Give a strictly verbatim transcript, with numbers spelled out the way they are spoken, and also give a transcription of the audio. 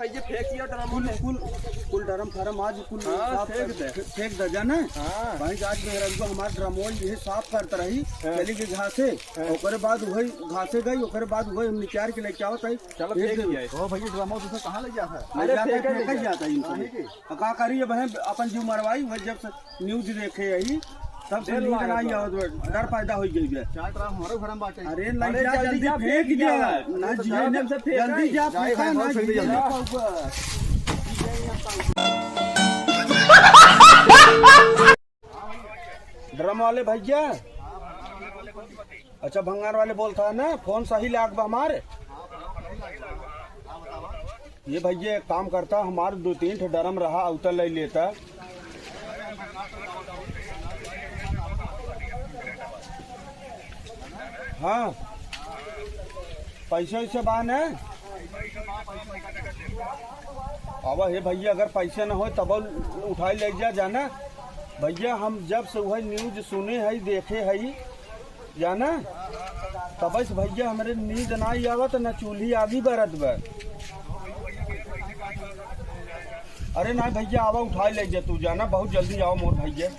ये फेंक दिया ड्रम कुल, में। कुल, कुल ड्रम फरम आज कुल हाँ, साफ फेंक कर, दे। फे-, फेंक दे, जाना? हाँ। भाई, आज मेहररुआ हमार ड्रमो ये साफ करत रही, हाँ। चली गई घासे, हाँ। ओकरे बाद वही घासे गई, ओकरे बाद वही हम निकाल के लेके आवत है। चलो, फेंक फेंक दे। दिया। ओ भैया, ड्रमो दूसरा कहाँ ले जाता है? ले अरे, जाता है, फेंक फेंक दिया। जाता है इनको। हाँ, ठीक है। तो का करी, अब हम अपन जीव मरवाई, वही जब से न्यूज देखे यही, तब से डेढ़ नींद लाख ना आई रुपया। आवत बा, डर पैदा हो गई बे। चार ड्रम हमारे घर में बाटे। अरे, नहीं अरे, जा, जल्दी जल्दी जा, फेंक फेंक दिया। दिया। ना अरे, तो जिए जाओ, ने, जल्दी फेंक जल्दी दे। जा, जाए, फंसा, जाए, ना बहुत जिए जल्दी ने। जाओ। ड्रम वाले भैया, अच्छा, भंगार वाले बोलता है ना, फोन सही लाग बा हमारे। ये भैया एक काम करता, हमारे दो तीन ठो ड्रम रहा, उतर ले लेता। हाँ, पैसे वैसे बा न? अब हे भैया, अगर पैसे न होए तब उठाई ले जा, जाना भैया। हम जब से वही न्यूज सुने हई, देखे हई, जाना, तब से भैया हमरे नींद ना आवत, न चूल्ही आगी बरत बा। अरे ना भैया, आवा उठाई ले जा तू, जाना, बहुत जल्दी आओ मोर भैया।